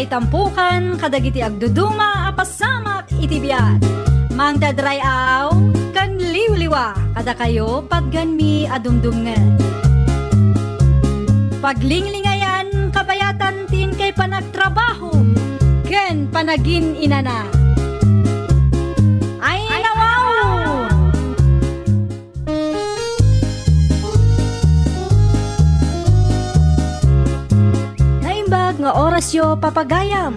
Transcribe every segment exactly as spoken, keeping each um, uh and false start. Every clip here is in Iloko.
Tampukan kadagiti agduduma a pasamak iti biag. Mangdadray-aw ken liwliwa kadakayo patganmi a dumdumngeg. Paglinglingayan kabayatan ti inkay panagtrabaho ken panagin-inana. Ay, nawaw! Naimbag nga orasyo, papagayam.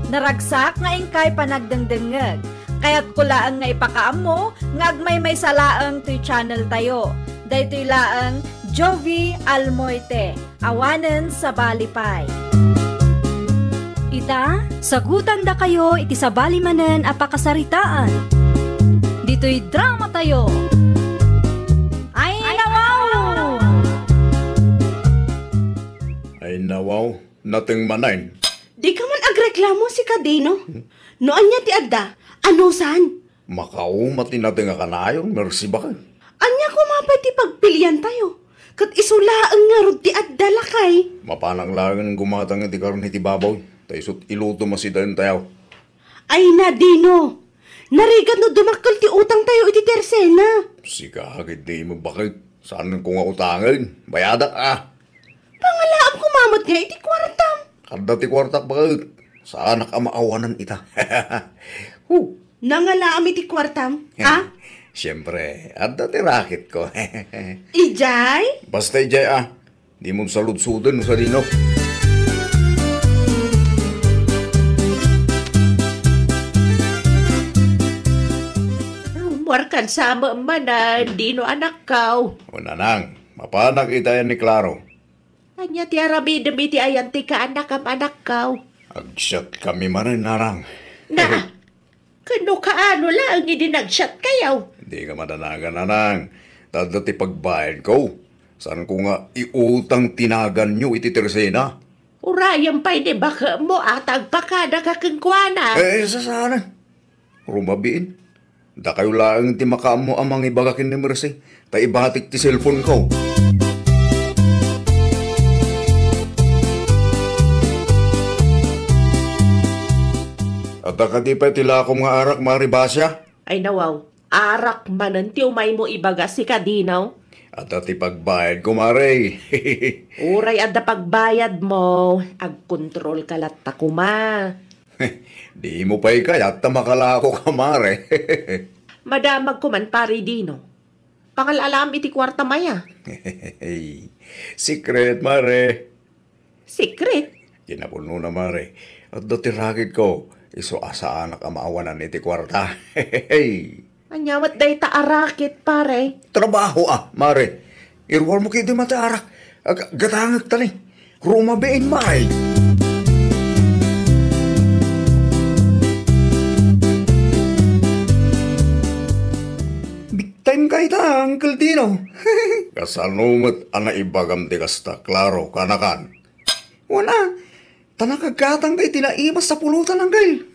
Naragsak nga inkay panagdengdengngeg. Kayatko laeng nga ipakaammo nga agmaymaysa laeng toy channel tayo. Daytoy laeng Jovi Almoite. Awanen sabali pay. Ita, sagutandakayo iti sabali manen a pakasaritaan. Ditoy drama tayo. Ay, nawaw! Ay, nawaw, nateng manen. Di ka man agreklamo, sika Dino. No ania ti adda, anusan? Makauma ti nateng a kanayon, Mercy, baket. Ania koma pay ti pagpilian tayo? Ket isu laeng ngarud ti adda, lakay. Mapanak laeng gumatang iti karne ti baboy, ta isut' iluto masidaen tayo. Ay na, Dino! Narigat no dumakkel ti utang tayo iti tersena. Sika, ket di mo baket. Saan ko nga utangen? Bayadak, a. Pangalaam koma met nga iti kuartam. Adda ti kuartak baket. Saanak a maawanan ita. Huh. Nangalaam iti kuartam, a? Siempre, adda ti racket ko. Ijay? Basta ijay, a. Di mo saludsoden no sadino. Muarkan sa manen, Dino, anakko. O, nanang, mapanak itayan ni Claro. Ania ti aramidem iti ayan ti kaanakam, anakko? Agsiatkami manen, nanang. Na, ken no kaano laeng idi nagsiatkayo? Di ka madanagan, nanang. Ta adda ti pagbayadko. Saanko nga iutang ti naganyo iti tersena. Urayem pay ni baketmo a ta agpakadaka kenkuana. Eh, sasaanen. Rumabiin. Dakayo laeng ti makaammo a mangibaga ken ni Mercy, ta ibatik ti cellphone ko. Adda kadi pay ti lakom nga arak, Mare Basia? Ay, nawaw, arak manen ti umaymo ibaga, sika Dino? Adda ti pagbayadko, Mare. Uray adda pagbayadmo, agkontrolka latta koma. Di mo pay kayat ta makalako ka, Mare. Madamagko man, Pare Dino. Pangal-alaam iti kuartam aya. Secret, Mare. Secret? Kinapudnona, Mare. Adda ti racket ko. Isu a saanak a maawanan iti kuarta. Ania met dayta a racket, Pare? Trabaho, a, Mare. Iruarmo ketdi met ti arak. Ag-, gatangek ta ni. Rumabiin, Mare. Big time ka ita, Uncle Dino. Kasano met a naibagam ti kasta, Claro, kanakan? Wen a, ta nakagatangka iti naimas a pulotan, Uncle.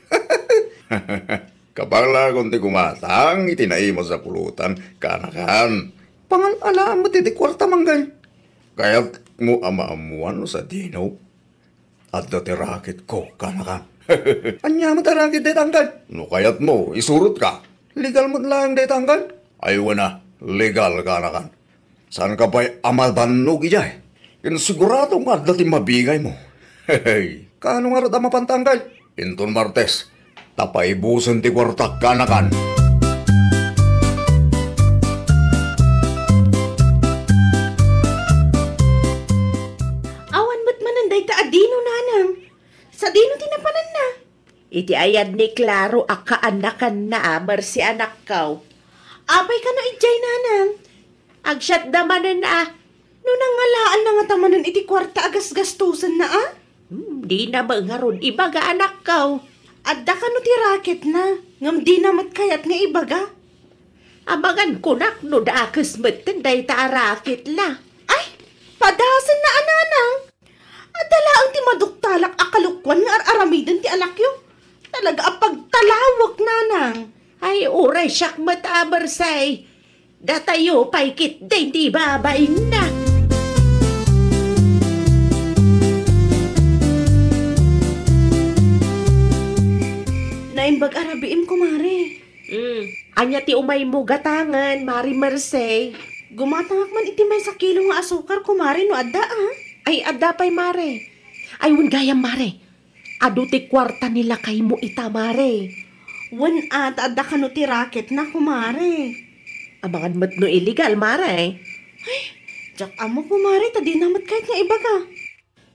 Kabalakon ti gumatang iti naimas a pulotan, kanakan. Pangal-alaam met iti kuartam, Uncle. Kayatmo a maammuan no sadino? Adda ti racket ko, kanakan. Ania met a racket dayta, Uncle? No kayatmo, isurotka. Legal met laeng dayta, Uncle? Ay, wen a, legal, kanakan. Saanka pay a mabannog idiay? Ken sigurado nga adda ti mabigaymo. Hey, kaano ngarud a mapanta, Uncle? Inton Martes, ta paibusen ti kuartak, kanakan. Awan met manen dayta a Dino, nanang. Sadino ti napananna? Iti ayad ni Claro a kaanakanna a Mercy, anakko. Apay kano idiay, nanang? Agsiatda manen a. No nangalaanna ngata manen iti kuarta a gasgastosenna a? Hmm, dina met ngarud ibaga, anakko. Adda kano ti racketna, ngem dina met kayat nga ibaga. Amangan kunak no dakes metten dayta a racketna. Ay, padasenna a, nanang. Adda laeng ti maduktalak a kalokuan nga ar-aramiden ti anakyo. Talaga a pagtalawek, nanang. Ay, uray siak met a Mercy. Datayo pay ketdin ti babainna. Imbag a rabiim, kumare. Mm. Ania ti umaymo gatangen, Mare Merced? Gumatangak man iti maysa kilo nga asukar, kumare, no adda, a? Ay, adda pay, Mare. Ay, wen gayam, Mare. Adu ti kuarta ni lakaymo ita, Mare. Wen a, ta adda kano ti racketna, kumare. Amangan met no illegal, Mare. Ay, diak ammo, kumare, ta dina met kayat nga ibaga.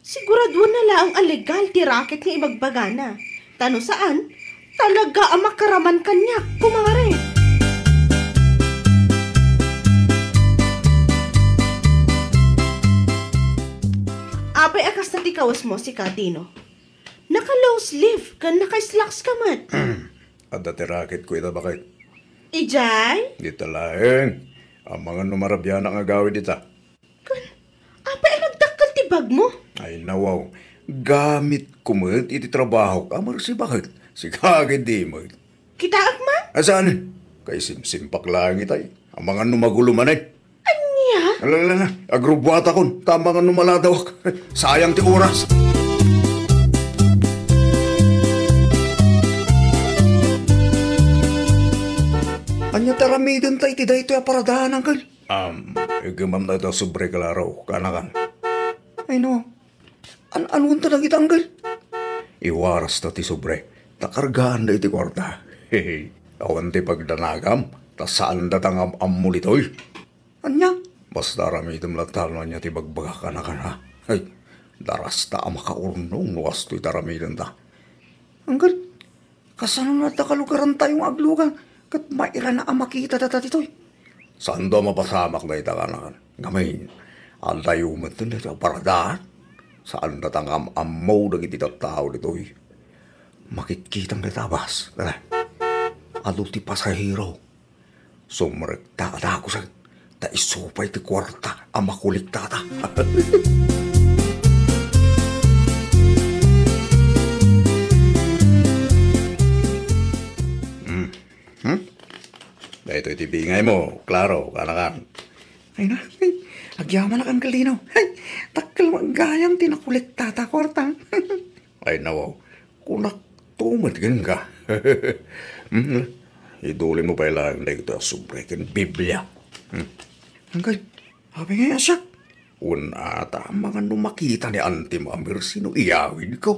Siguraduanna laeng a legal ti racket nga ibagbagana. Ta no saan, talaga a makaraman kaniak, kumare. Apay a kasta ti kawesmo, sika, Dino? Naka-long sleeve ken naka-slacks ka met. Adda ti racketko ita, baket. Idiay? Dita laeng. Amangan no marabianak nga agawid ita. Ken, apay a nagdakkel ti bagmo? Ay, nawaw. Gamitko met iti trabahok a Merced, baket. Sika ket di met. Kitaek man? A, saan? Kaisimsimpak laeng itay. Amangan no magulo manen. Ania? Ala, ala, ala. Agrubbuatakon. Ta amangan no maladawak. Sayang ti oras. Ania ti aramidenta iti daytoy a paradanan, angkel? Am, iggemam dayta a sobre, Claro, kaanakan. Ay, no. An-anuenta dagita, angkel? Iwarasta ti sobre, ta kargaanda iti kuarta. Awan ti pagdanagam, ta saanda ta ngam-ammo ditoy. Ania? Basta aramidem latta no ania ti bagbagak, kaanakan, ha? Ay, darasta a makaurnong no kastoy ti aramidenta. Angkel, kasano no adda kalugarantayo nga aglugar ket mairana a makita data ditoy? Saanto a mapasamak dayta, kaanakan. Ngamin, adayo met dayta a paradanan. Saanda ta ngam-ammo dagiti tattao ditoy. Makitkitam dayta a bus. Adu ti pasahero. Sumrekta a dagusen, ta isu pay ti kuarta a makolektata. Hmm. Hmm? Daytoy ti bingaymo, Claro, kaanakan. Ay na, ay, agyamanak, Angkel Dino. Ay, dakkel met gayam ti nakolektata a kuarta. Ay, nawaw. Kunakto met kenka. Hmm, idulinmo pay laeng daytoy a sobre ken Biblia. Hmm. Angkel, apay ngay a siak? Wen a, ta amangan no makita ni Antim a Merced no iyawidko.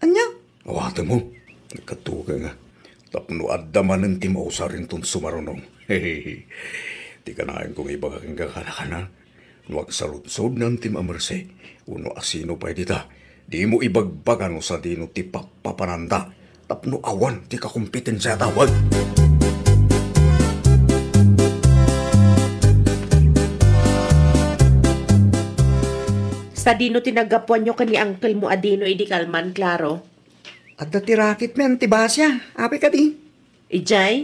Ania? Awatemmo. Nagkadto ka nga. Tapno adda manen ti mausar inton sumarunong. Ti kanayon kong ibaga kenka, kaanakan, a. No agsaludsod ni Antim a Merced, wenno asino pay dita, dimo ibagbaga no sadino ti pappapananda tapno awan ti kakompetensiata. Wen. Sadino ti naggapuanyo ken ni angkelmo a Dino idi kalman, Claro? Adda ti racketmi, Anti Basia. Apay kadi? Idiay?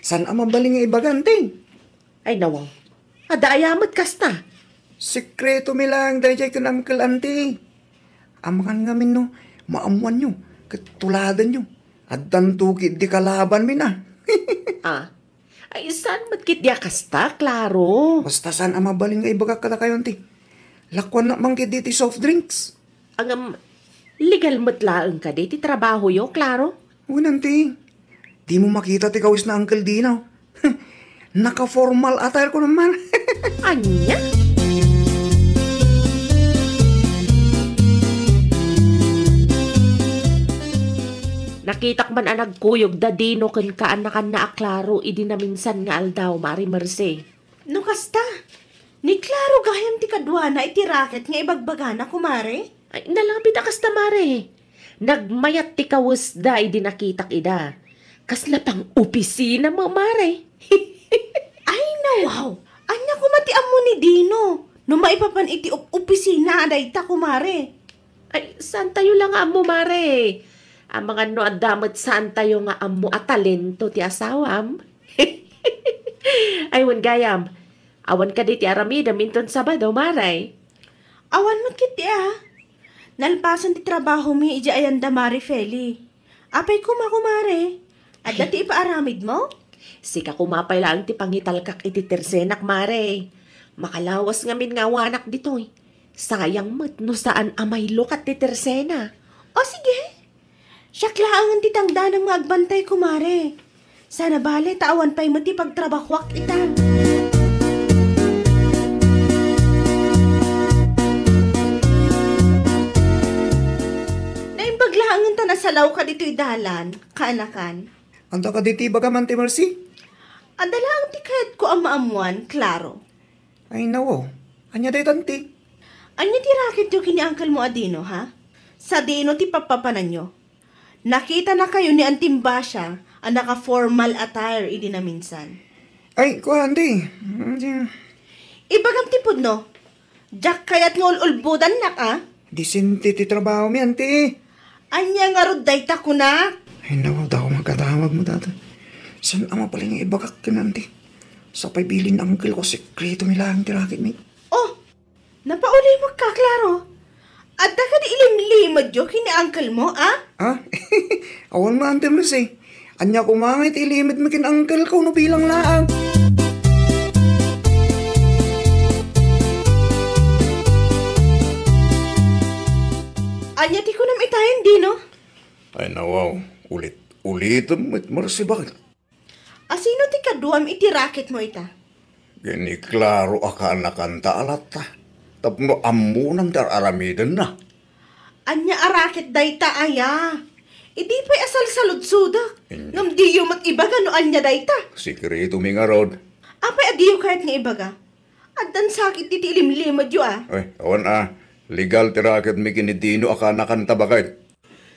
Saan a mabalin nga ibaga, Anti? Ay, nawaw. Adda aya met kasta? Sekretomi laeng daydiay ken Uncle, Anti. Amangan ngamin no maammoanyo ket tuladanyo. Addanto ketdi kalabanmi na. Ah. Ay, saan met ketdi a kasta, Claro? Basta saan a mabalin nga ibagak kadakayo, Anti. Lakuannak man ketdi ti soft drinks. Ngem, legal met laeng kadi ti trabahoyo, Claro? Wen, Anti. Dimo makita ti kawes na Uncle Dino. Naka-formal attire ko naman. Ania? Nakitak man a nagkuyog da Dino ken kaanakanna a Claro idi naminsan nga aldaw, Mare Merced. No kasta, ni Claro gayam ti kaduana iti racket nga ibagbagana, kumare? Ay, nalabit a kasta, Mare. Nagmayat ti kawesda idi nakitak ida. Kasla pang-opisina met, Mare. Ay, nawaw! Ania koma ti ammo ni Dino no maipapan iti op-, opisina a dayta, kumare? Ay, saantayo la nga ammo, Mare. Amangan no adda met saantayo nga ammo a talento ti asawam. Ay, wen gayam, awan kadi ti aramidem inton Sabado, Mare? Awan met ketdi a. Nalpasen ti trabahomi idiay ayan da Mare Feli. Apay koma, kumare? Adda ti ipaaramidmo? Sika koma pay laeng ti pangitalkak iti tersenak, Mare. Makalawas ngamin nga awanak ditoy. Sayang met no saan a mailukat ti tersena. O, sige. Siak laengen ti tangdanang nga agbantay, kumare. Sana bale ta awan pay met ti pagtrabahuak ita. Naimbag laengen ta nasalawka ditoy dalan, kaanakan. Adda kadi ti ibagam, Auntie Mercy? Adda laeng ti kayatko a maammuan, Claro. Ay, nawaw. Ania dayta, Auntie? Ania ti racketyo ken ni uncle mo a Dino, ha? Sadino ti pappapananyo? Nakitanakayo ni Auntie Basia a naka-formal attire idi naminsan. Ay, kuan, Auntie. Ibagam ti pudno. Diak kayat nga ul-ulbodannak, a? Disente ti trabahomi, Auntie. Ania ngarud dayta kunak? Ay, naku, dako makadawag mo, data. Saan a mabalin nga ibagak ken, Auntie? Sapay bilin ni uncle ko, sekreto mi laeng ti racketmi. Oh, napaulimekka, Claro. Adda kadi ilimlimedyo ken ni uncle mo, a? Ah? Awan man, Auntie Mercy. Ania koma nga iti ilimedmi ken uncle ko no bilang laeng? Ania ti kunam itayen, Dino? Ay, nawaw. Ulit-ulitem met, Mercy, bakit? Asino ti kaduam iti racketmo ita? Ken ni Claro a kaanakanta a latta. Tapno ammonam ti ar-aramidenna. Ania a racket dayta, aya? Idi pay a salsaludsodek. Anya. Ngem diyo met ibaga no ania dayta. Sekreto mi ngarud. Apay a diyo kayat nga ibaga? Addan sakit diti ilimlimedyo, a. Ay, awan, a. Legal ti racketmi ken ni Dino a kaanakanta, bakit?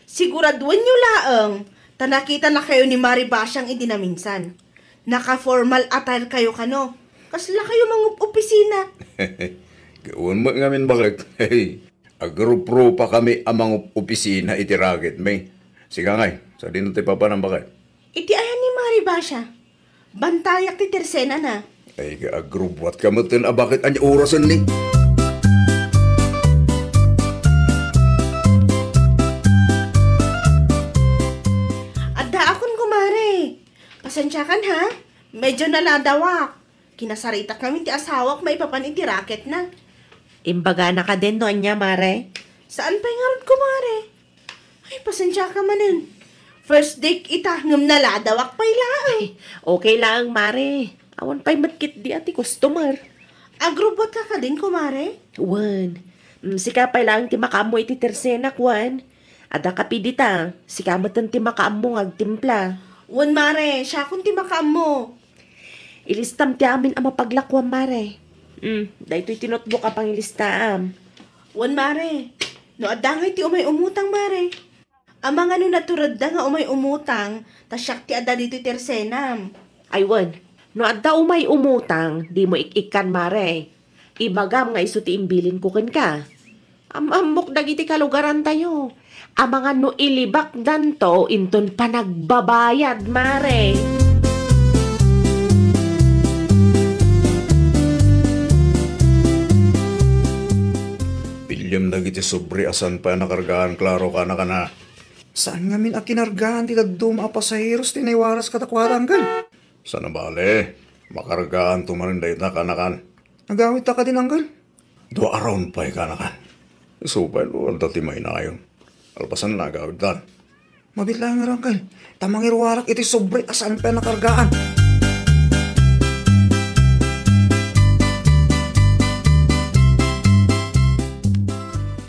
Siguraduenyo laeng ta nakitanakayo ni Mari Basiang idi naminsan. Naka-formal attire kayo kano. Kasla kayo mangup-opisina. Gawan met ngamin, bakit? Hey, agruprupa kami a mangup-opisina iti racketmi. Sika ngay, sadino ti papanam, bakit? Iti ayan ni Mari Basia? Bantayak ti tersenana. Ay, agrubwat ka met ten a bakit ania orasen ni? Addaakon, kumare. Pasensiakan, ha? Medyo naladawak. Kinasaritak ngamin ti asawak maipapan iti racketna. Imbagana kadin no ania, mare? Saan pay ngarud, kumare? Ay, pasensiaka manen. First date ita, ngem naladawak pay laeng. Ay, okay laeng, mare. Awan pay met ketdi a ti customer. Agrubot ka kadin, kumare? Wen. Mm, sika pay laeng ti makaammo iti tersenak, wen. Adda kape dita, sika metten ti makaammo nga agtimpla. Wen, mare, siakon ti makaammo. Ilistam ti amin a mapaglakuam, mare. Mm, daytoy ti notebook a pangilistaam. Wen, mare. No adda ngay ti umay umutang, mare. Amangan no naturedda nga umay umutang, ta siak ti adda ditoy tersenam. Ay wen, no adda umay umutang, dimo ik-ikkan, mare. Ibagam nga isu ti imbilinko kenka. Am-ammok dagiti kalugarantayo. Amangan no ilibakdanto inton panagbabayad, mare. Piliem dagiti sobre a saan pay a nakargaan, Claro, kana, kana. Saan ngamin a kinargaan ti dadduma a pasaheros ti naiwaras kadakuada, Uncle? Sana bale, makargaanto manen dayta, kaanakan. Agawidta kadin, Uncle? Dua a round pay, kaanakan. Isu pay no adda ti mainayon. Kalpasanna, agawidtan. Mabiit laeng, Uncle. Ta mangiruarak iti sobre a saan pay a nakargaan.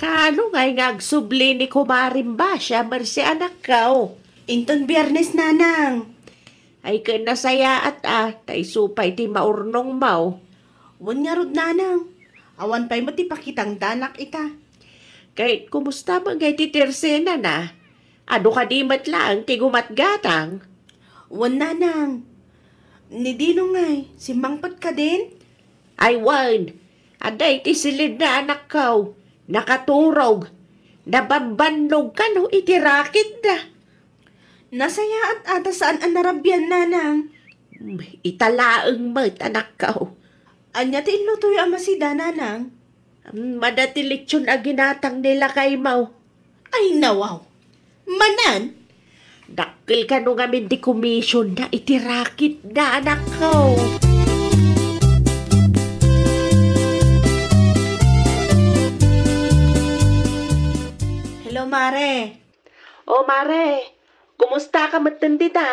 Kaano ngay nga agsubli ni Kumarim Basia, Mercy, anakko? Inton Biyernes, nanang. Ay, ken nasayaat a, ta isu pay ti maurnongmo. Wen ngarud, nanang. Awan pay met ti pakitangdanak ita. Ket kumusta met ngay ti tersenana? Adu kadi met laeng ti gumatgatang? Wen, nanang. Ni Dino ngay, simmangpet kadin? Ay wen, adda iti silinna, anakko. Nakaturog. Nabambannog kano iti raketda. Nasayaat a ta saan a narabian, nanang. Hmm, ita laeng met, anakko. Ania ti inlutoyo a masida, nanang? Hmm, mada ti lechon a ginatang ni lakaymo. Ay, nawaw. Manen? Dakkel kano ngamin ti commissionna iti raketda, anakko. Hello, mare. O, mare, kumusta ka metten dita?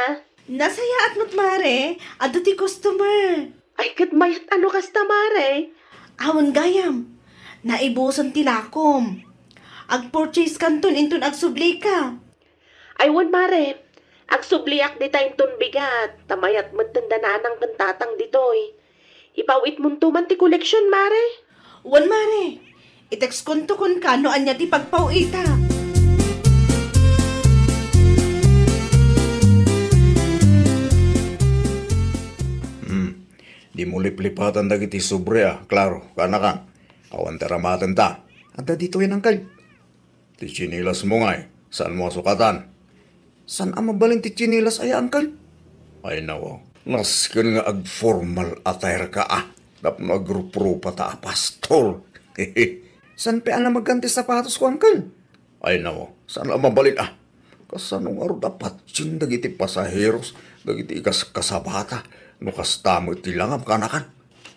Nasayaat met, mare. Adda ti customer. Ay, ket mayat a no kasta, mare. Awan gayam. Naibusen ti lakom. Agpurchase kanton inton agsublika. Ay, wen, mare. Agsubliak dita inton bigat. Ta mayat metten da nanang ken tatang ditoy. Ipaw-itmonto man ti koleksion, mare. Wen, mare. I-text konto kenka no ania ti pagpaw-ita. Hmm. Dimo liplipatan dagiti sobre a, Claro, kanakan. Awan ti aramatenta. Adda ditoy, uncle. Ti tsinelasmo ngay, saanmo a sukatan? Saan a mabalin ti tsinelas aya, uncle? Ay, nawaw. Nasken nga agformal attire ka, a. Tapno agruprupa ta a pastor. Saan pay a namagkan ti sapatosko, uncle? Ay, nawaw. Saan a mabalin, a. Kasano ngarud a patien dagiti pasaheros, dagiti kas-, kasabata, no kasta met ti langam, kanakan?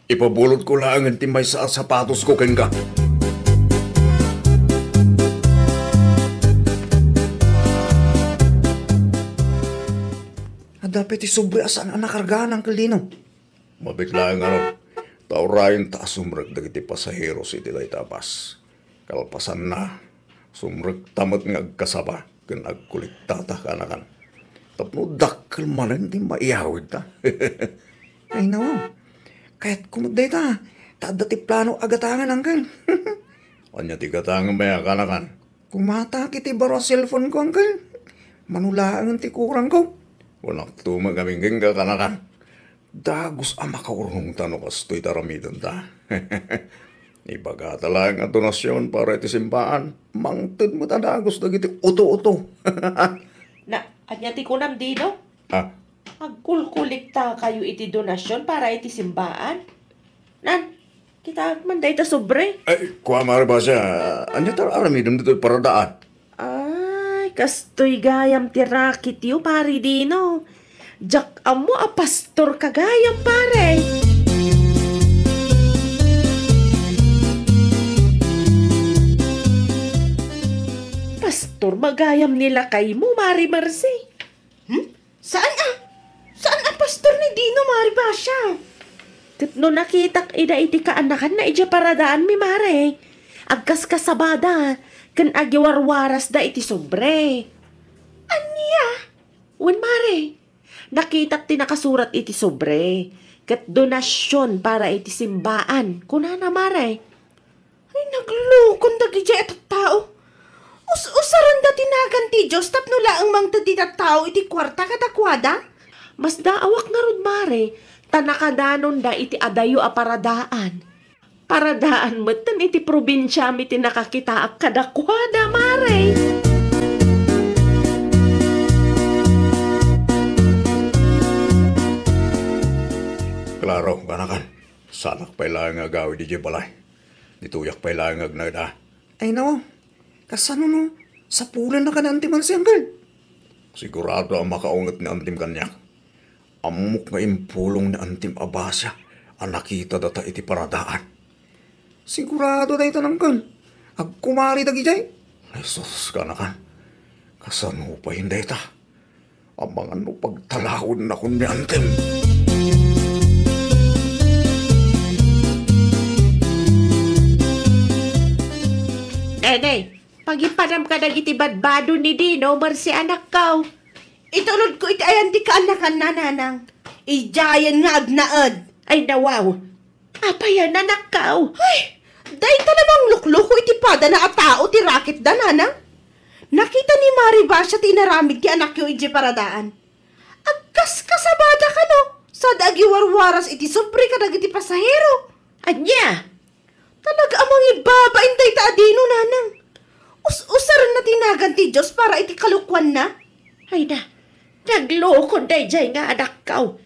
Ipabulotko laengen ti maysa a sapatosko kenka. Adda pay ti sobre a saan a nakargaan, Uncle Dino. Mabiit laeng ngarud, ta urayenta a sumrek dagiti pasaheros iti dayta a bus. Kalpasanna, sumrekta met nga agkasaba ken agkolektata, kanakan. Tapno dakkel manen ti maiyawidta. Ay, nawaw. Kayatko met dayta, ta adda ti plano a gatangen, uncle. Ania ti gatangen, maya, kanakan? Kumatak iti baro a cellphone ko, uncle. Mano laengen ti kurangko. Kunakto met ngamin kenka, kanakan. Dagus a makaurnongta no kastoy ti aramidenta. Ibagata laeng a donasion para iti simbaan, mangted met a dagus dagiti uto-uto. Na, ania ti kunam, Dino? Ah. Agkolkolektakayo iti donasion para iti simbaan? Nan, kitaek man dayta sobre. Ay, kua, Mare Basia, ania ti ar-aramidem ditoy paradaan? Ay, kastoy gayam ti racketyo, Pare Dino. Diak ammo a pastor ka gayam, pare. Pastor gayam ni lakaymo, Mare Mercy. Hmm? Saan a? Saan a pastor ni Dino, Mare Basia? Ket no nakitak ida iti kaanakanna idiay paradaanmi, Mare, agkaskasabada ken agiwarwarasda iti sobre. Ania? Wen, Mare, nakitak ti nakasurat iti sobre, ket donasion para iti simbaan, kunana, Mare. Ay, naglukon dagidiay a tattao. Us-usarenda ti nagan ti Dios tapno laeng mangted ti tattao iti kuarta kadakuada? Masdaawak ngarud, Mare, ta nakadanonda iti adayo a paradaan. Paradaan metten iti probinsiami ti nakakitaak kadakuada, Mare. Klaro, kanakan. Saanak pay laeng nga agawid idiay balay. Ditoyak pay laeng nga agnaed, a. Ay, no. Kasano no sapulenna ka ni Auntie Mercy, uncle? Sigurado a makaunget ni Auntie kaniak. Ammok nga impulong ni Auntie a Basia a nakita data iti paradaan. Sigurado dayta, uncle. Agkumari dagidiay. Jesus, kanakan. Kasano pay dayta? Amangan no pagtalawennakon ni Antem. Nene, pagipadam kadagiti badbado ni Dino, Mercy, anakko. Itulodko iti ayan ti kaanakanna, nanang. Idiayen nga agnaed. Ay, nawaw. Apay a nanakkaw? Ay, dayta la manglukloko iti padana a tao ti raketda, nanang. Nakita ni Mari Basia ti inaramid ti anakyo idiay paradaan. Agkaskasabada kano, sada agiwarwaras iti sobre kadagiti pasahero. Ania? Talaga a mangibabain dayta a Dino, nanang. Us-usarenna ti nagan ti Dios para iti kalokuanna. Ay na, naglukon daydiay nga anakkaw.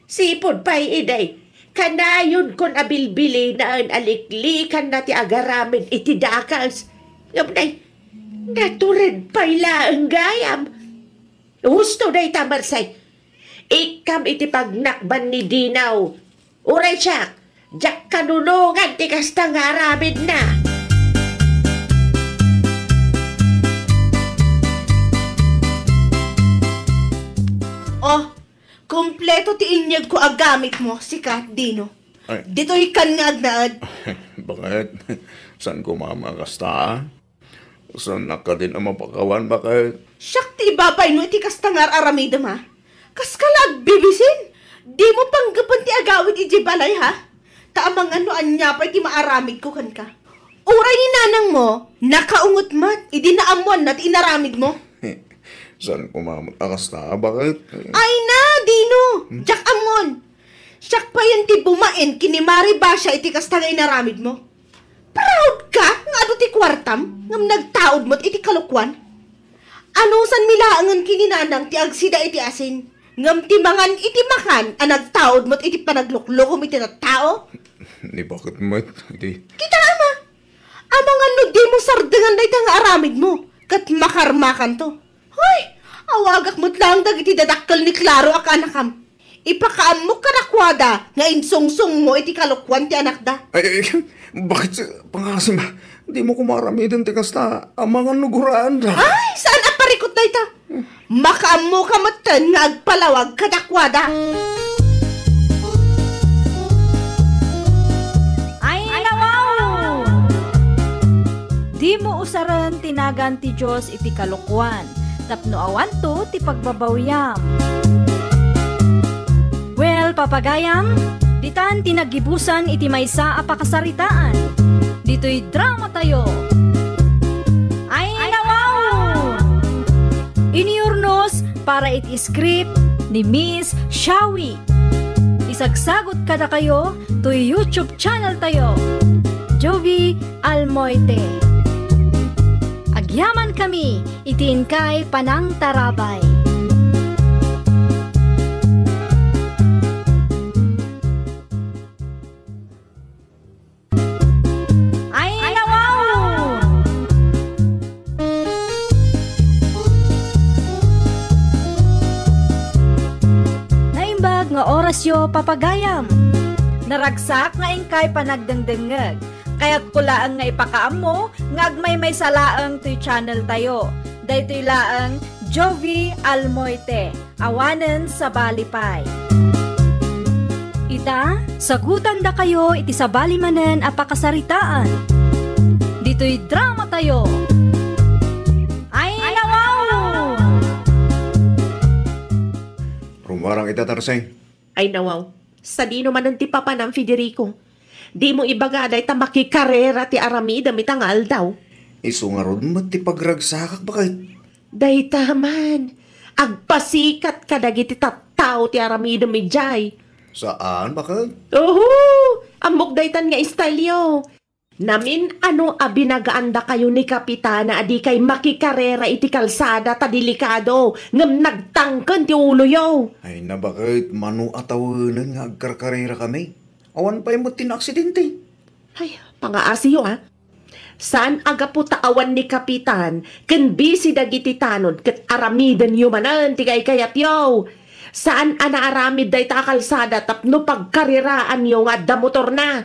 Sipud pay idi, kanayonko a bilbilinaen a liklikanna ti agaramid iti dakes. Ngem nay, natured pay laeng gayam. Husto dayta, Mercy. Ikkam iti pagnakban ni Dino. Uray siak, diak kanunongan ti kasta nga aramidna. Kompleto ti inyegko a gamitmo, sika, Dino. Ay. Ditoy kan nga agnaed. Bakit? Saan ko mama kasta? Saan nakadin a mapakawan, bakit? Siak ti ibabayno iti kasta nga ar-aramidem, ha? Kas ka la agbibisin? Dimo panggepen ti agawid idiay balay, ha? Ta amangan no ania pay ti maaramidko kenka. Uray ni nanangmo, nakaunget met idi naammoanna ti inaramidmo. Saan ko mamut a kasta, bakit? Ay na, Dino! Diak ammon! Siak payen ti bumain ken ni Mari Basia iti kasta nga inaramidmo. Proud ka nga adu ti kuartam ngem nagtaud met iti kalokuan? Anusanmi laengen ken ni nanang ti agsida iti asin, ngem ti mangan iti makan a nagtaud met iti panagluklukom iti tattao? Ni bakit met, di? Kita, ama! Amangan no dimo sardengan dayta nga aramidmo, ket makarmakanto. Hoy! Awagak met laeng dagiti dadakkel ni Claro a kaanakam. Ipakaammok kadakuada nga insungsongmo iti kalokuan ti anakda. Ay, ay, bakit, pangasim, dimo koma aramiden ti kasta? Amangan no guraanda. Ay, saan a parikut dayta? Makaammoka metten nga agpalawag kadakuada. Ay, nawaw! Dimo usaren ti nagan ti Dios iti kalokuan, tapno awanto ti pagbabawiam. Well, papagayam, ditan ti naggibusan iti maysa a pakasaritaan. Ditoy drama tayo. Ay, nawaw! Inurnos para iti script ni Miss Shawi. Isagsagut kadakayo toy YouTube channel tayo, Jovi Almoite. Agyaman kami iti inkay panangtarabay. Ay, nawaw! Naimbag nga orasyo, papagayam. Naragsak nga inkay panagdengdengngeg. Kayatko laeng nga ipakaammo nga agmaymaysa laeng toy channel tayo. Daytoy laeng Jovi Almoite. Awanen sabali pay. Ita, sagutandakayo iti sabali manen a pakasaritaan. Ditoy drama tayo. Ay, nawaw! Rumarang ita, Tarseng. Ay, nawaw. Sadino manen ti papanam, Federico? Dimo ibaga dayta makikarera ti aramidem ita nga aldaw? Isu ngarud met ti pagragsakak, baket. Dayta man, agpasikat kadagiti tattao ti aramidem idiay. Saan, baket? Oho! Ammok daytan nga style-yo. Namin-ano a binagaandakayo ni Kapitana a dikay makikarera iti kalsada ta delikado ngem nagtangken ti uloyo. Ay, na, baket, mano a tawenen nga agkarkarera kami? Awan pay met ti naaksidente. Ay, pangaasiyo, a. Saan a gapu ta awan ni Kapitan ken bisi dagiti tanod ket aramidenyo manen ti kaykayatyo. Saan a naaramid dayta a kalsada tapno pagkareraanyo nga adda motorna.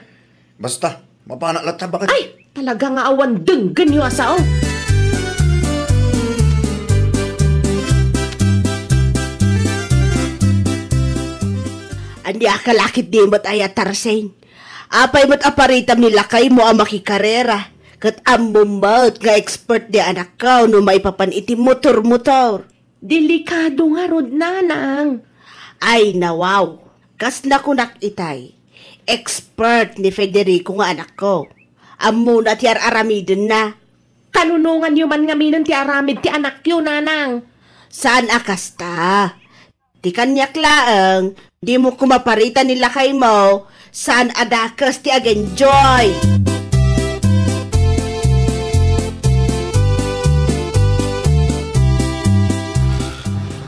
Basta, mapanak latta, baket. Ay, talaga nga awan denggenyo a sao. Ania ka la ketdi met aya, Tarseng? Apay met a paritam ni lakaymo a makikarera, ket ammom met nga expert ni anakko no maipapan iti motor-motor. Delikado ngarud, nanang. Ay, nawaw. Kas nakunak itay, expert ni Federico nga anakko. Ammona ti ar-aramidenna. Kanunonganyo man ngaminen ti aramid ti anakyo, nanang. Saan a kasta? Ti kaniak laeng, dimo koma parita ni lakaymo, saan a dakes ti agenjoy.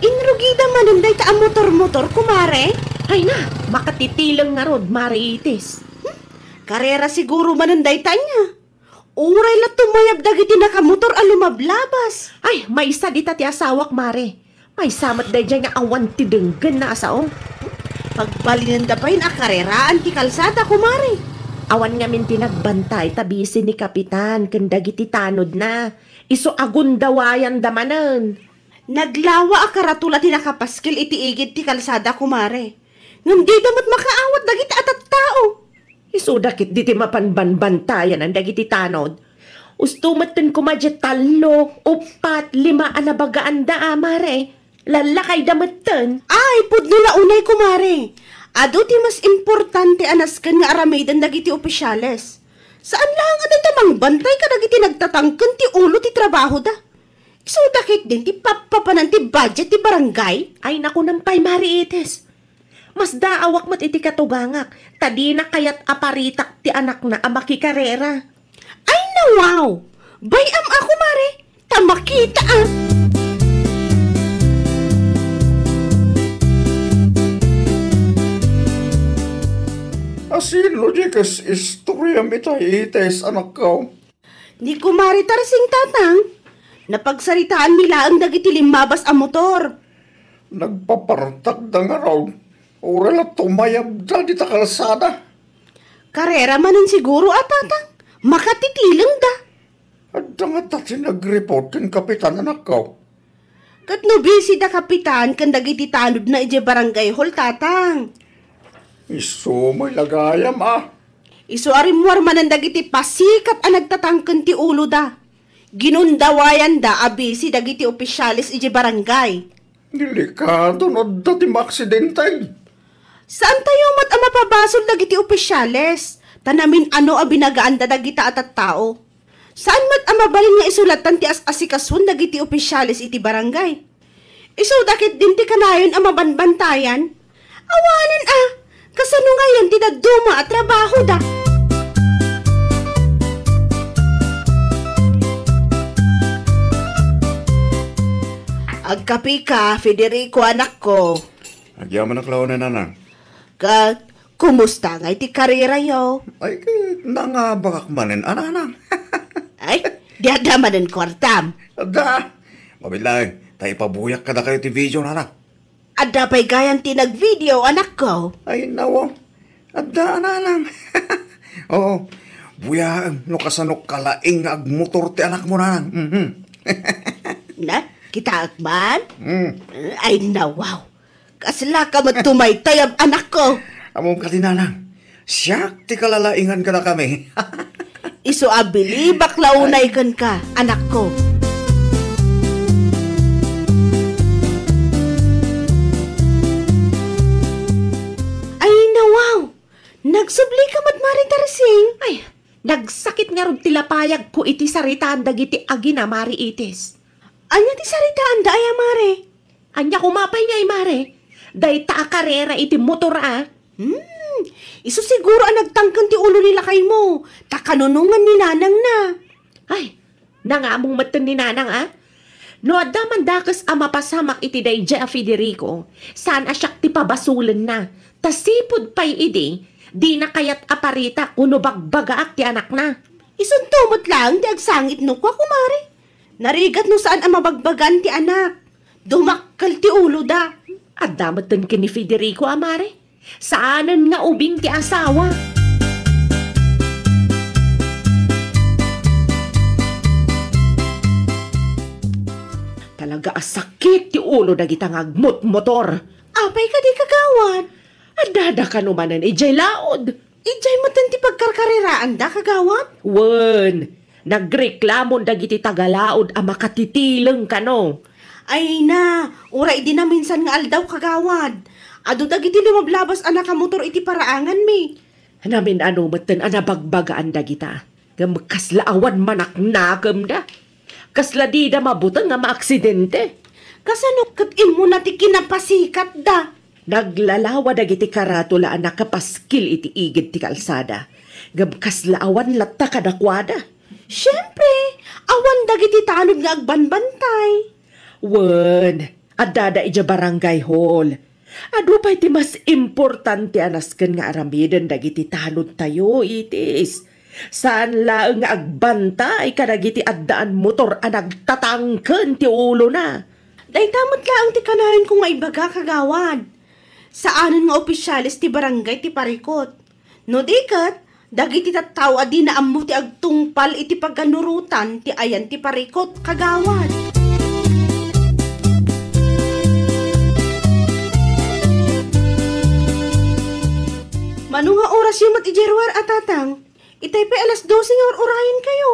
Inrugida manen dayta a motor-motor, kumare? Ay na, makatitileng ngarud, Mare Itis. Hmm? Karera siguro manen dayta ania? Uray la tumayab dagiti nakamotor a lumablabas. Ay, maysa dita ti asawak, mare. Maysa met daydiay nga awan ti denggenna a sao. Pagbalinenda pay a kareraan ti kalsada, kumare. Awan ngamin ti nagbantay ta bisi ni Kapitan ken dagiti tanodna. Isu a gundawayanda manen. Naglawa a karatula ti nakapaskil iti igid ti kalsada, kumare. Ngem dida met makaawat dagiti a tattao. Isuda ketdi ti mapan banbantayanan dagiti tanod. Usto metten koma diay tallo, uppat, lima a nabagaanda a, mare. Lallakayda metten. Ay, pudno la unay, kumare. Adu ti mas importante a nasken nga aramiden dagiti opisyales. Saan laeng a dayta mangbantay kadagiti nagtatangken ti ulo ti trabahoda. Isuda ketdin ti pappapanan ti budget ti barangay. Ay, nakunam pay, Mare Itis. Masdaawak met iti katugangak, ta dina kayat a paritak ti anakna a makikarera. Ay, nawaw! Bay-am a, kumare, ta makita a. Asino diay kas istoriam itay, Itis, anakko? Ni Kumare Tarsing, tatang, napagsaritaanmi laeng dagiti limmabas a motor. Nagpapartakda ngarud, uray la tumayabda dita kalsada. Karera manen siguro a, tatang, makatitilengda. Adda ngata ti nagreport ken kapitan, anakko. Ket no busy da kapitan ken dagiti tanodna idiay barangay hall, tatang. Isu met la gayam a. Isu a rimmuar manen dagiti pasikat a nagtatangken ti uloda. Ginundawayanda a busy dagiti opisyales idiay barangay. Delikado no adda ti maaksidente. Saantayo met a mapabasol dagiti opisyales, ta namin-ano a binagaanda dagita a tattao. Saan met a mabalin nga isu lattan ti as-asikasuon dagiti opisyales iti barangay. Isuda ketdin ti kanayon a mabanbantayan. Awanen a, kasano ngayon ti dadduma a trabahoda? Agkapika, Federico, anakko. Agyamanak laeng, nanang. Ket, kumusta ngay ti karerayo? Ay, ket, nangabakak manen, a, nanang. Ay, di adda manen kuartam? Adda. Mabiit laeng, ta ipabuyak kadakayo ti video, nanang. Adda pay gayam ti nagvideo, anakko? Ay, nawaw. Adda, a, nanang. Oo. Buyaem no kasano kalaing nga agmotor ti anakmo, nanang. Mhm. Na, kitaek man? Mm. Ay, nawaw. Kasla ka met tumaytayab, anakko. Ammom kadi, nanang. Siak ti kalalaingan kadakami. Isu a bilibak la unay kenka, anakko. Ay, nawaw! Nagsubli ka met, Mare Tarsing? Ay, nagsakit ngarud ti lapayagko iti saritaan dagiti agina, Mare Itis. Ania ti saritaanda aya, Mare? Ania koma pay ngay, Mare? Dayta a karera iti motor a. Hmm, isu siguro a nagtangken ti ulo ni lakaymo, ta kanunongan ni nanangna. Ay, nangamong metten ni nanang a. No adda man dakes a mapasamak iti daydiay a Federico, saan a siak ti pabasolenna. Ta sipud pay idi, dina kayat a paritak wenno bagbagaak ti anakna. Isunto met laeng ti agsangit no kua, kumare. Narigat no saan a mabagbagaan ti anak. Dumakkel ti uloda. Adda metten ken ni Federico a, mare. Saanen nga ubing ti asawa. Talaga a sakit ti ulo dagita nga agmotmotor. Apay kadi, kagawad? Addada kano manen idiay laod. Idiay metten ti pagkarkareraanda, kagawad? Wen, nagreklamon dagiti taga-laod a makatitileng kano. Ay na, uray idi naminsan nga aldaw, kagawad. Adu dagiti lumablabas a nakamotor iti paraanganmi. Namin-ano metten a nabagbagaan dagita. Ngem kasla awan manaknakemda. Kasla dida mabuteng a maaksidente. Kasano ket immuna ti kinapasikatda? Naglalawa dagiti karatula a nakapaskil iti igid ti kalsada. Ngem kasla awan latta kadakuada. Siempre, awan dagiti tanod nga agbanbantay. Wen, addada idiay barangay hall. Adu pay ti mas importante a nasken nga aramiden dagiti tanodtayo, itis. Saan laeng nga agbantay kadagiti addaan motor a nagtatangken ti ulona. Dayta met laeng ti kanayonko nga ibaga, kagawad. Saanen nga opisyales ti barangay ti parikut. No di ket, dagiti tattao a dina ammo ti agtungpal iti paganurotan ti ayan ti parikut, kagawad. Siya met idiay ruar a tatang, itay pay alas dose nga ur-urayenkayo.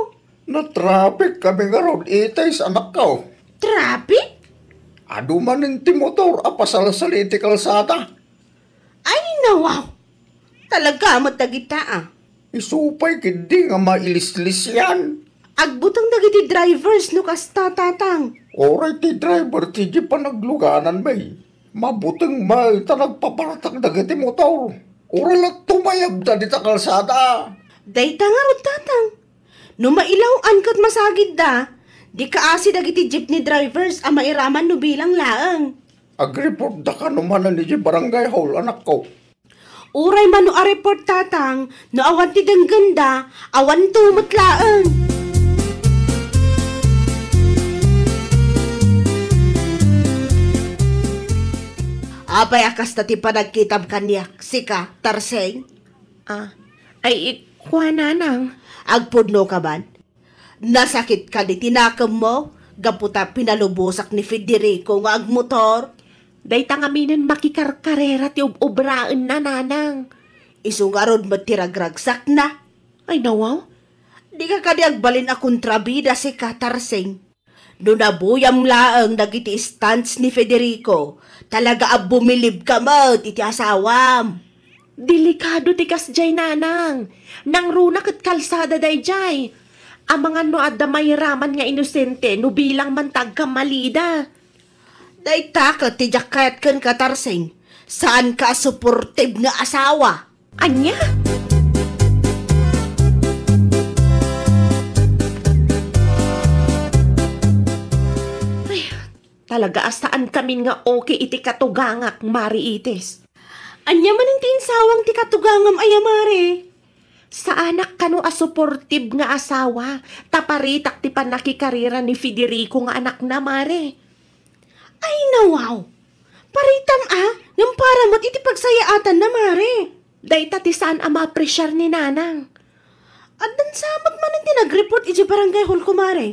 Natraffic kami ngarud, Itis, anakko. Traffic? Adu manen ti motor a pasalsali ti kalsada. Ay, nawaw! Talaga met dagita, a. Isu pay ketdi nga mailislisian. Agbuteng dagiti drivers no kasta, tatang. Uray ti driver ti di panaglugananmi. Mabuteng met ta nagpapartak dagiti motor. Uray la tumayabda dita kalsada. Dayta ngarud, tatang. No mailaw-an ket masagidda, di kaasi dagiti jeepney drivers a mairaman no bilang laeng. Agreport da kano manen iti barangay hall, anakko. Uray mano a report, tatang, no awan ti denggenda, awan tumot laeng. Apay a kasta ti panagkitam kaniak, sika, Tarsing? Ah, ay, kuana, nanang. Agpudno ka man. Nasakit kadi ti nakemmo gapu ta pinalubosak ni Federico nga agmotor? Dayta ngaminen makikarkarera ti ub-ubraenna, nanang. Isu ngarud met ti ragragsakna. Ay, nawaw. Dika kadi agbalin a kontrabida, sika, Tarsing. No nabuyam laeng dagiti stunts ni Federico, talaga a bumilibka met iti asawam. Delikado ti kasdiay, nanang. Nangruna ket kalsada daydiay. Amangan no adda mairaman nga inosente no bilang man ti agkammalida. Dayta ket ti diak kayat kenka, Tarsing. Saanka a suportib nga asawa. Ania? Ay, talaga a saankamin nga okay iti katugangak, Mare Itis. Ania manen ti insawang ti katugangam aya, Mare? Saanak kano a suportib nga asawa, ta paritak ti pannakikarera ni Federico nga anakna, Mare. Ay, nawaw! Paritam a, ngem para met iti pagsayaatanna, Mare. Dayta ti saan a maapresiar ni Nanang. Addan sa met manen ti nagreport iti barangay hall, kumare.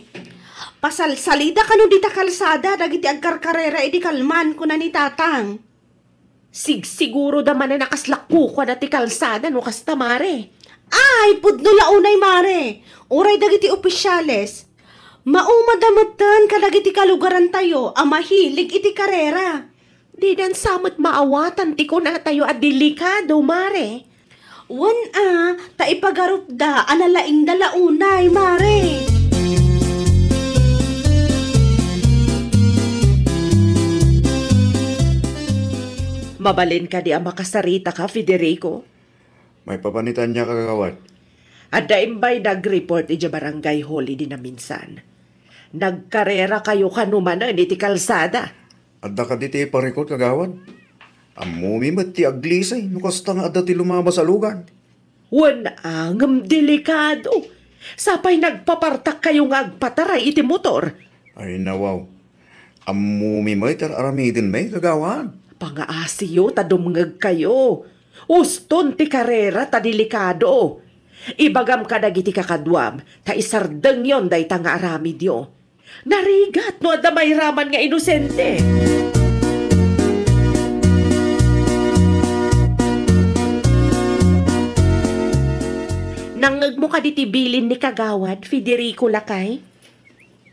Pasalsalida kano dita kalsada dagiti agkarkarera idi kalman, kuna ni Tatang. Sigsiguro da manen a kasla kukuada ti kalsada no kasta, Mare. Ay, pudno la unay, Mare. Uray dagiti opisyales, maumada metten kadagiti kalugarantayo a mahilig iti karera. Didan sa met maawatan ti kunatayo a delikado, Mare. Wen a, ta ipagarupda a nalaingda la unay, Mare. Mabalin kadi a makasaritaka, Federico? Maipapan iti ania, Kagawad? Adda imbay nagreport idiay barangay hall idi naminsan. Nagkarerakayo kano manen iti kalsada. Adda kadi ti iparikut, Kagawad. Ammomi met ti aglisay no kasta nga adda ti lumabas a lugan. Wen a, ngem delikado. Sapay nagpapartakkayo nga agpataray iti motor. Ay, nawaw. Ammomi met ti ar-aramidenmi, Kagawad. Pangaasiyo ta dumngegkayo. Uston ti karera ta delikado. Ibagam kadagiti kakaduam ta isardengyon dayta nga aramidyo. Narigat no adda mairaman nga inosente. Nangngegmo kadi ti bilin ni Kagawad Federico, lakay?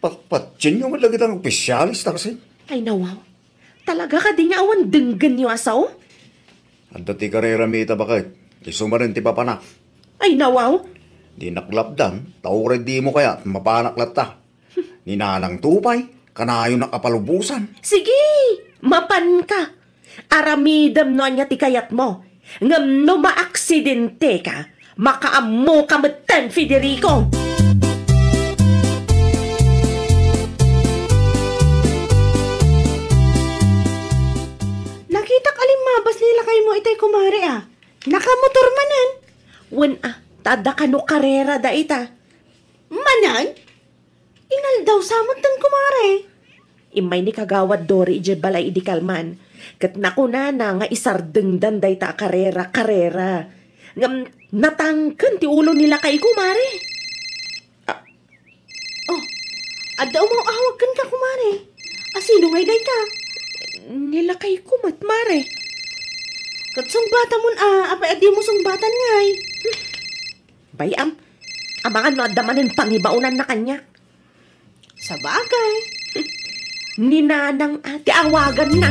Patpatienyo met la dagiti opisyales, Tarsing. Ay, nawaw. Talaga kadi nga awan denggenyo a sao? Adda ti karerami ita baket. Isu manen ti papanak. Ay, nawaw. Dinak lapdan, ta uray dimo kayat, mapanak latta. Ni Nanang Tupay, kanayonak a palubosan. Sige, mapanka. Aramidem no ania ti kayatmo. Ngem no maaksidenteka, makaammoka metten, Federico. Nakitak a limmabas ni lakaymo itay, kumare, a. Nakamotor manen. Wen a, ta adda kano karera dayta. Manen? Inaldaw sa metten, kumare. Immay ni Kagawad Dory idiay balay idi kalman, ket nakunana nga isardengdan dayta a karera, karera. Ngem natangken ti ulo ni lakayko, mare. Ah. Oh, adda umaw-awag kenka, kumare. A, sino ngay dayta? Ni lakayko met, mare. Ket sungbatamon a, apay a dimo sungbatan ngay? Bay-am, amangan no adda manen pangibaonanna kaniak. Sabagay. Ni Nanang a ti awaganna.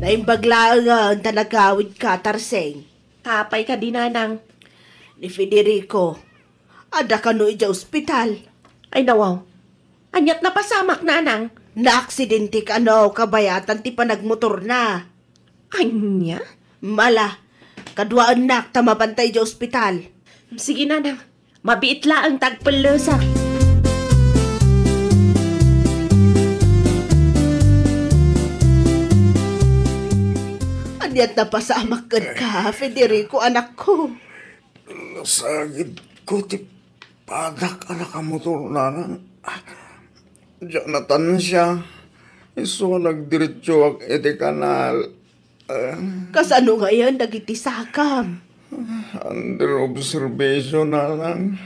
Naimbag laengen ta nagawidka, Tarsing. Apay kadi, Nanang? Ni Federico, adda kano idiay ospital. Ay, nawaw. Aniat napasamak, Nanang? Naaksidente kano kabayatan ti panagmotorna. Ania? Mala, kaduaennak ta mabantay idiay ospital. Sige, Nanang. Mabiit laeng ta agpellesak. Aniat napasamak kenka, Federico, anakko? Nasagidko ti padak a nakamotor, Nanang. Diak natansia. Isu a nagdiretsoak iti kanal. Ah. Kasano ngayen dagiti sakam? Under observation, Nanang.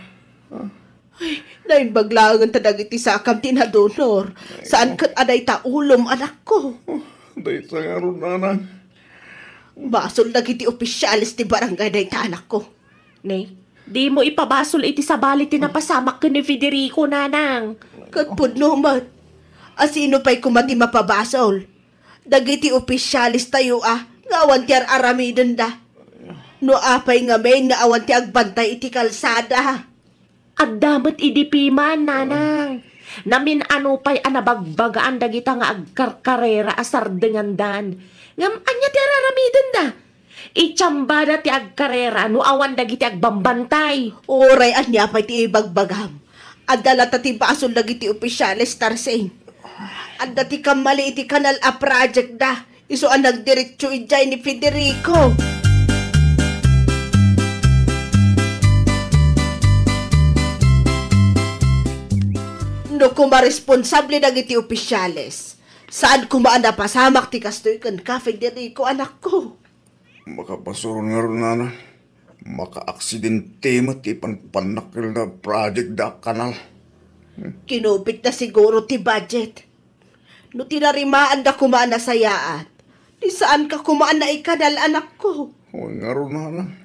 Ay, naimbag laengen ta dagiti sakam ti nadonor. Saan ket a dayta ulom, anakko? Oh, dayta ngarud, Nanang. Basol dagiti opisyales ti barangay dayta, anakko. Ne, dimo ipabasol iti sabali ti napasamak ken ni Federico, Nanang. Ket pudno met. A sino pay koma ti mapabasol? Dagiti opisyalestayo a nga awan ti ar-aramidenda. No apay ngamin nga awan ti agbantay iti kalsada? Adda met idi piman, Nanang. Namin-ano pay a nabagbagaan dagita nga agkarkarera a sardengandan. Ngem ania ti ar-aramidenda? Itiambada ti agkarera no awan dagiti agbambantay. Uray ania pay ti ibagbagam, adda latta ti basol dagiti opisyales, Tarsing. Adda ti kammali iti kanal a project da, isu a nagdiretso idiay ni Federico. No koma responsable dagiti opisyales, saan koma a napasamak ti kastoy kenka, Federico, anakko. Makabasol ngarud, Nanang. Makaaksidente met ti panpannakkel da project da kanal. Kinupitna siguro ti budget. No tinarimaanda koma a nasayaat, di saanka koma a naikanal, anakko. Wen ngarud, Nanang.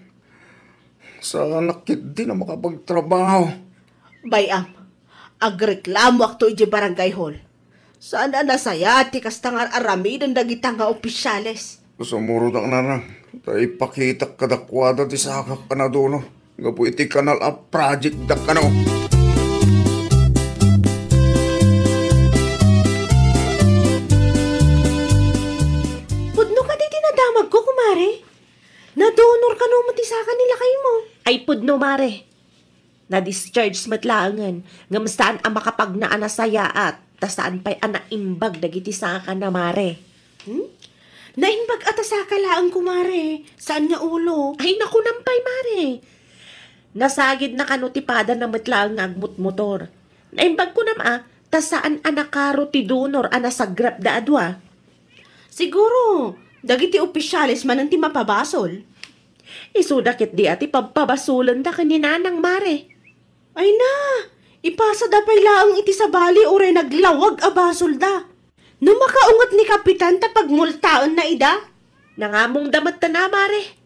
Saanak ketdi a makapagtrabaho. Bay-am, agreklamoakto idiay barangay hall. Saan a nasayaat ti kasta nga ar-aramiden dagita nga opisyales. Sumurotak, Nanang, ta ipakitak kadakuada ti sakak a nadunor gapu iti kanal a project da kano. Pudno kadi ti nadamagko, kumare? Nadunor kano met ti saka ni lakaymo? Ay, pudno, mare. Na-discharge met laengen, ngem saan a makapagna a nasayaat, ta saan pay a naimbag dagiti sakana, mare. Hmm? Naimbag a ta saka laeng, kumare. Saan nga ulo? Ay, nakunam pay, mare. Nasagidna kano ti padana met laeng nga agmutmotor. Naimbag kunam a, ta saan a nakaro ti dunor a nasagrapda a dua. Siguro, dagiti opisyales manen ti mapabasol. Isuda ketdi a ti pabpabasolenda ken ni Nanang, mare. Ay na, ipasada pay laeng iti sabali uray naglawag a basolda. No makaunget ni Kapitan ta pagmultaenna ida. Nangamongda met ta na, mare.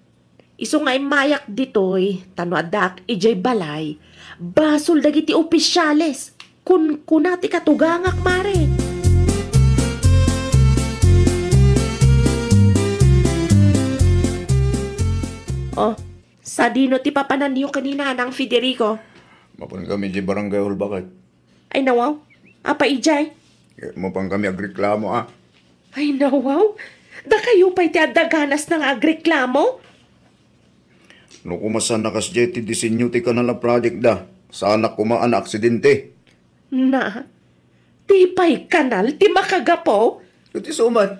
Isu nga immayak ditoy, ta no addaak idiay balay, basol dagiti opisyales. Kunkuna ti katugangak, mare. Oh, sadino ti papananyo ken ni Nanang Federico? Mapan kami di barangay hall, baket. Ay, nawaw. Apay idiay? Eh, mapan kami agreklamo, ah. Ay, nawaw. Dakayo pay ti adda ganasna nga agreklamo? No koma saan a kasdiay ti disenyo ti kanal a project da, saanak koma a naaksidente. Na, ti pay kanal ti makagapu? Iti suman.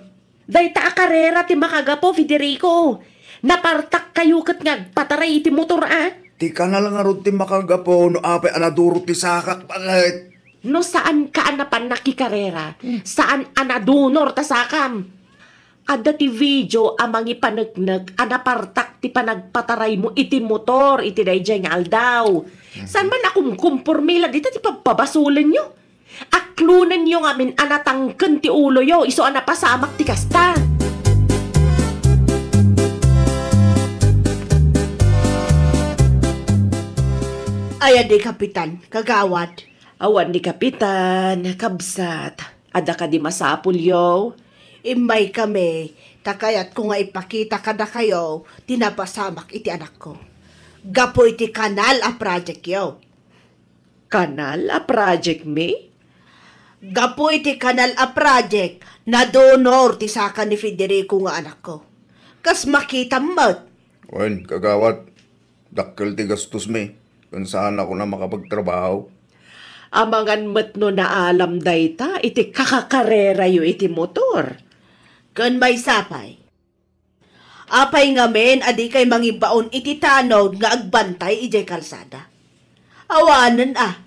Dayta a karera ti makagapu, Federico. Napartak kayo ket nga agpataray iti motor, a? Ti kanal ngarud ti makagapu no apay a nadunor ti sakak, baket. No saanka a napan nakikarera, saan a nadunor ta sakam. Adda ti video a mangipaneknek a napartak ti panagpataraymo iti motor iti daydiay nga aldaw. Saan man a kumkumpormi la dita ti pabpabasolenyo? Aklonenyo ngamin a natangken ti uloyo, isu a napasamak ti kasta. Ayan ni Kapitan, kagawad. Awan ni Kapitan, kabsat. Adda kadi masapulyo? Immay kami, ta kayatko nga ipakita kadakayo ti napasamak iti anakko. Gapu iti kanal a projectyo. Kanal a project mi? Gapu iti kanal a project, nadunor ti saka ni Federico nga anakko. Kas makitam met. Wen, kagawad, dakkel ti gastos mi, ken saanakon a makapagtrabaho. Amangan met no naalam dayta iti kakakarerayo iti motor. Ken maysa pay, apay ngamin a dikay mangibaon iti tanod nga agbantay idiay kalsada? Awanen a,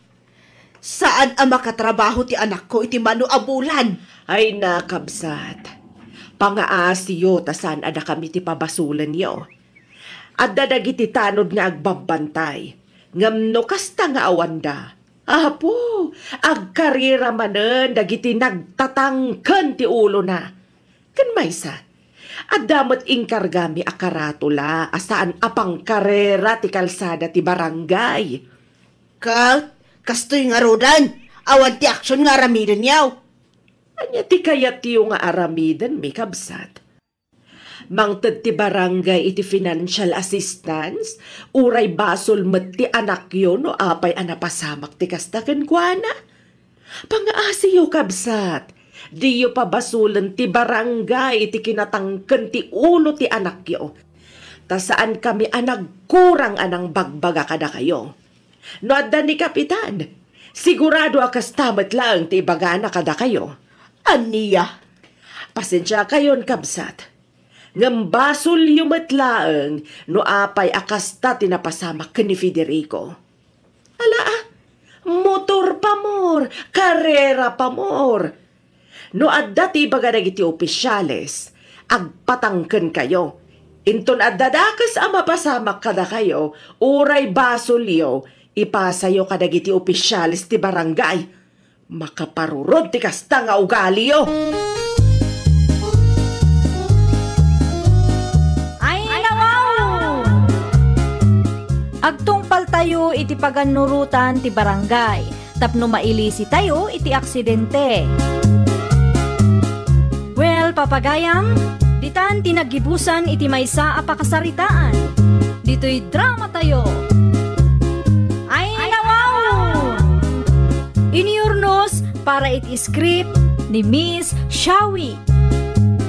saan a makatrabaho ti anakko iti mano a bulan. Ay, nakabsat, pangaasiyo ta saan a dakami ti pabasolenyo. Adda dagiti tanod nga agbabantay, ngem no kasta nga awanda, Apo, agkarera manen dagiti nagtatangken ti ulona. Ken maysa, adda met inkargami a karatula a saan a pangkarera ti kalsada ti barangay. Ket kastoy ngaruden, awan ti aksyon nga aramidenyo. Ania ti kayatyo nga aramiden, mi kabsat? Mangted ti barangay iti financial assistance, uray basol met ti anakyo no apay a napasamak ti kasta kenkuana? Pangaasiyo, kabsat, diyo pabasolen ti barangay iti kinatangken ti ulo ti anakyo. Ta saankami a nagkurang a nangbagbaga kadakayo. No adda ni Kapitan, sigurado a kasta met laeng ti ibagana kadakayo. Ania? Pasensiakayon, kabsat. Ngem basolyo met laeng no apay a kasta ti napasamak ken ni Federico. Ala, ah, motor pa more, karera pa more. No adda ti ibaga dagiti opisiales, agpatangkenkayo. Inton adda dakes a mapasamak kadakayo, uray basolyo, ipasayo kadagiti opisiales ti barangay. Makaparurod ti kasta nga ugaliyo. Ay, nawaw! Agtungpaltayo iti pagannurotan ti barangay tapno mailisitayo iti aksidente. Well, papagayam, ditan ti naggibusan iti maysa a pakasaritaan. Ditoy dramatayo. Ay, nawaw! Iniurnos para iti script ni Miss Shawi.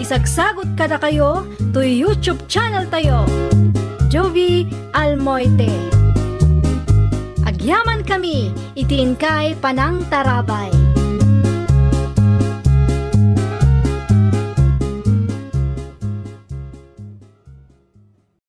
Isagsagot kadakayo toy YouTube channel tayo, Jovi Almoite. Agyaman kami iti inkay panangtarabay.